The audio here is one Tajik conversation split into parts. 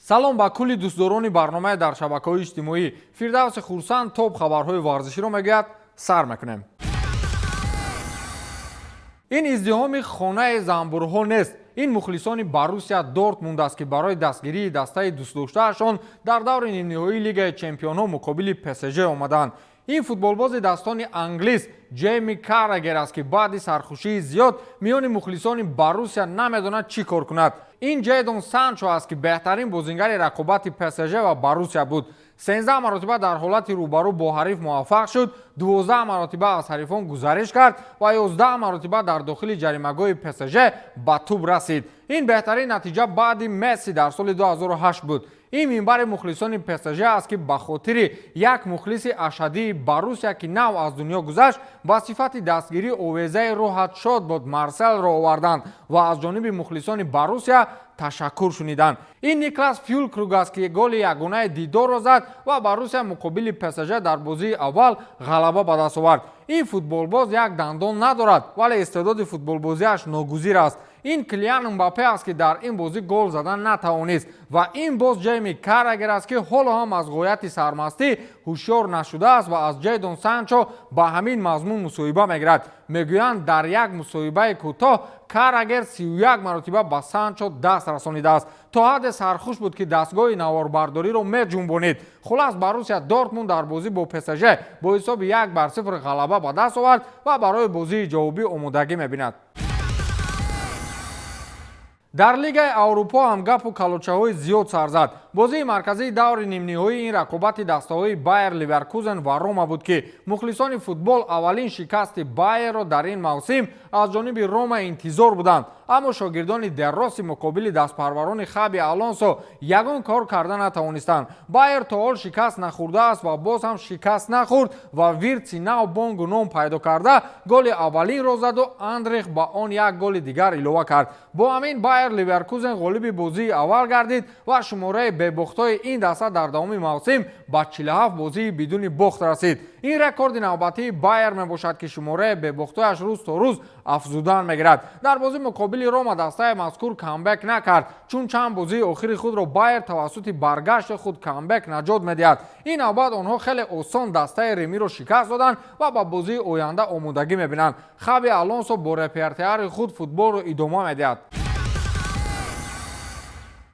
Салом ба кулли дӯстдорони барномаи дар шабакаҳои иҷтимоӣ. Фирдавси Хурсанд топ хабарҳои варзиширо мегӯяд. Сар мекунем. Ин издиҳоми хонаи занбурҳо нест. Ин мухлисони Боруссия Дортмунд аст, ки барои дастгирии дастаи дӯстдоштаашон дар даври нимниҳоии Лигаи чемпионҳо муқобили ПСЖ омаданд. Ин футболбози дастони англис Ҷейми Каррагер аст, ки баъди сархушии зиёд миёни мухлисони Боруссия намедонад чӣ кор кунад. Ин Ҷейдон Санчо аст, ки беҳтарин бозингари рақобати ПСЖ ва Боруссия буд. 13 маротиба дар ҳолати рӯбарӯ бо ҳариф муваффақ шуд, 12 маротиба аз ҳарифон гузариш кард ва 11 маротиба дар дохили ҷаримагоҳи ПСЖ ба тӯб расид. Ин беҳтарин натиҷа баъди Месси дар соли 2008 буд. Ин минбари мухлисони ПСЖ аст, ки ба хотири як мухлиси ашаддии Боруссия, ки нав аз дунё гузашт, ба сифати дастгирӣ овезаи рӯҳат шод бод Марселро оварданд ва аз ҷониби мухлисони Боруссия ташаккур шуниданд. Ин Никлас Фюлкруг аст, ки голи ягонаи дидорро зад ва Боруссия муқобили ПСЖ дар бозии аввал ғалаба ба даст овард. Ин футболбоз як дандон надорад, вале истеъдоди футболбозиаш ногузир аст. Ин Килиан Мбаппе аст, ки дар ин бозӣ гол задан натавонист, ва ин боз Ҷейми Каррагер аст, ки ҳоло ҳам аз ғояти сармастӣ ҳушёр нашудааст ва аз Ҷейдон Санчо ба ҳамин мазмун мусоҳиба мегирад. Мегӯянд, дар як мусоҳибаи кӯтоҳ Каррагер 31 маротиба ба Санчо даст расонидааст. То ҳадде сархуш буд, ки дастгоҳи наворбардориро меҷунбонид. Хулас, Боруссия Дортмунд дар бозӣ бо ПСЖ бо ҳисоби 1-0 ғалаба ба даст овард ва барои бозии ҷавобӣ омодагӣ мебинад. Дар Лигаи Аврупо ҳам гапу калочаҳои зиёд сар зад. Бозии марказии даври нимниҳоии ин рақобати дастаҳои Байер Ливеркузен ва Рома буд, ки мухлисони футбол аввалин шикасти Байерро дар ин мавсим аз ҷониби Рома интизор буданд. Аммо шогирдони Де Росси муқобили дастпарварони Хаби Алонсо ягон кор карда натавонистанд. Байер то ҳол шикаст нахӯрдааст ва боз ҳам шикаст нахӯрд ва Виртси нав бонгу ном пайдо карда голи аввалинро заду Андрих ба он як голи дигар илова кард. Бо ҳамин Байер Ливеркузен ғолиби бозии аввал гардид ва шумораи бебохтҳои ин даста дар давоми мавсим ба 47 бозии бидуни бохт расид. Ин рекорди навбатии Байер мебошад, ки шумораи бебохтҳояш рӯз то рӯз афзудан мегирад. Дар бозӣ муқобили Рома дастаи мазкур камбек накард, чун чанд бозии охири худро Байер тавассути баргашти худ камбек наҷот медиҳад. Ин навбат онҳо хеле осон дастаи ремиро шикаст доданд ва ба бозии оянда омодагӣ мебинанд. Хаби Алонсо бо репертуари худ футболро идома медиҳад.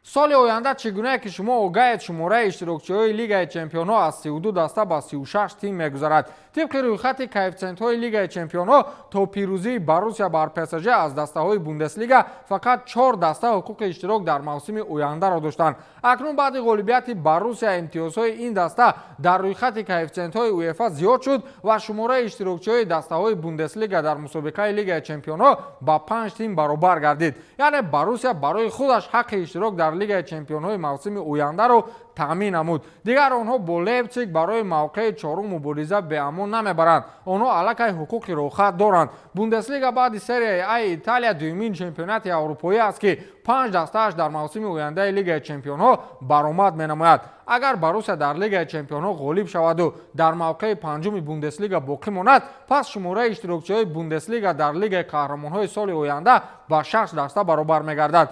Соли оянда, чӣ гунае ки шумо огаҳед, шумораи иштирокчиҳои Лигаи чемпионҳо аз 32 даста ба 36 тим мегузарад. Тибқи рӯйхати коэффитсиентҳои Лигаи чемпионҳо, то пирӯзии Боруссия бар ПСЖ аз дастаҳои Бундеслига фақат чор даста ҳуқуқи иштирок дар мавсими ояндаро доштанд. Акнун баъди ғолибияти Боруссия имтиёзҳои ин даста дар рӯйхати коэффитсиентҳои УЕФА зиёд шуд ва шумораи иштирокчиҳои дастаҳои Бундеслига дар мусобиқаи Лигаи чемпионҳо ба панҷ тим баробар гардид. Яъне Боруссия барои худаш ҳаққи иштирок дар Лигаи чемпионҳои мавсими ояндаро таъмин намуд. Дигар онҳо бо Лейпсиг барои мавқеи чорум мубориза беамон намебаранд. Онҳо аллакай ҳуқуқи роҳхат доранд. Бундеслига баъди Серияи Аи Италия дуюмин чемпионати аврупоӣ аст, ки панҷ дастааш дар мавсими ояндаи Лигаи чемпионҳо баромад менамояд. Агар Боруссия дар Лигаи чемпионҳо ғолиб шаваду дар мавқеи панҷуми Бундеслига боқӣ монад, пас шумораи иштирокчиҳои Бундеслига дар Лигаи қаҳрамонҳои соли оянда ба шаш даста баробар мегардад.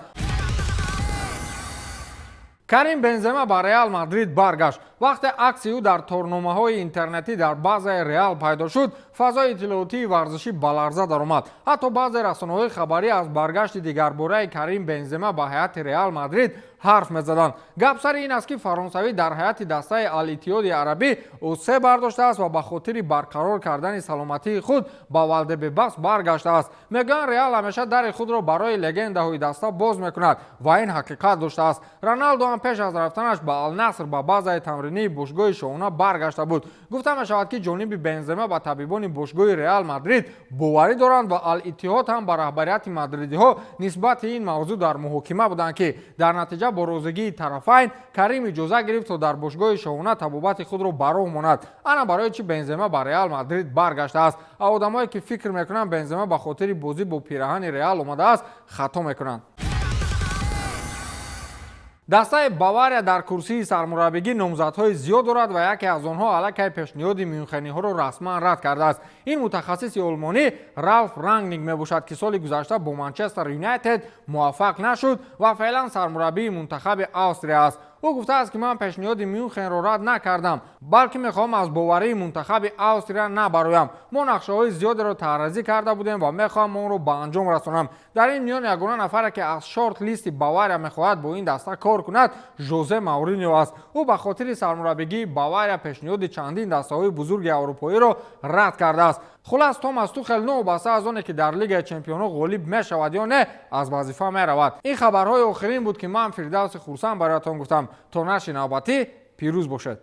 Карим Бензема ба Реал Мадрид баргашт. Вақте акси ӯ дар торномаҳои интернетӣ дар базаи Реал пайдо шуд, фазои иттилоотии варзишӣ ба ларза даромад. Ҳатто баъзе расонаҳои хабарӣ аз баргашти дигарбораи Карим Бензема ба ҳайати Реал Мадрид ҳарф мезаданд. Гап сари ин аст, ки фаронсавӣ дар ҳайати дастаи Ал-Иттиҳоди Арабӣ се бардоштааст ва ба хотири барқарор кардани саломатии худ ба Валдебебас баргаштааст. Мегӯянд, Реал ҳамеша дари худро барои легендаҳои даста боз мекунад ва ин ҳақиқат доштааст. Роналдо ҳам пеш аз рафтанаш ба Ал-Наср ба базаи тамринии бошгоҳи шоҳона баргашта буд. Гуфта мешавад, ки ҷониби Бензема ба табибони бошгоҳи Реал Мадрид боварӣ доранд ва Ал-Иттиҳод ҳам ба раҳбарияти мадридиҳо нисбати ин мавзӯъ дар муҳокима буданд, ки дар натиҷа бо розигии тарафайн Карим иҷоза гирифт, то дар бошгоҳи шоҳона табобати худро ба роҳ монад. Ана барои чӣ Бензема ба Реал Мадрид баргаштааст. А одамое, ки фикр мекунанд, Бензема ба хотири бозӣ бо пираҳани Реал омадааст, хато мекунанд. Дастаи Бавария дар курсии сармураббигӣ номзадҳои зиёд дорад ва яке аз онҳо аллакай пешниҳоди мюнхениҳоро расман рад кардааст. Ин мутахассиси олмонӣ Ралф Рангник мебошад, ки соли гузашта бо Манчестер Юнайтед муваффақ нашуд ва феълан сармураббии мунтахаби Австрия аст. Ӯ гуфтааст, ки ман пешниҳоди Мюнхенро рад накардам, балки мехоҳам аз боварии мунтахаби Австрия набароям. Мо нақшаҳои зиёдеро тарҳрезӣ карда будем ва мехоҳам онро ба анҷом расонам. Дар ин миён ягона нафаре, ки аз шорт листи Бавария мехоҳад бо ин даста кор кунад, Жозе Мауриньо аст. Ӯ ба хотири сармураббигии Бавария пешниҳоди чандин дастаҳои бузурги аврупоиро рад кардааст. Хулас, Томас Тухел новобаста аз оне, ки дар Лигаи чемпионҳо ғолиб мешавад ё не, аз вазифа меравад. Ин хабарҳои охирин буд, ки ман, Фирдавси Хурсанд, бароятон гуфтам. То нашри навбатӣ пирӯз бошед.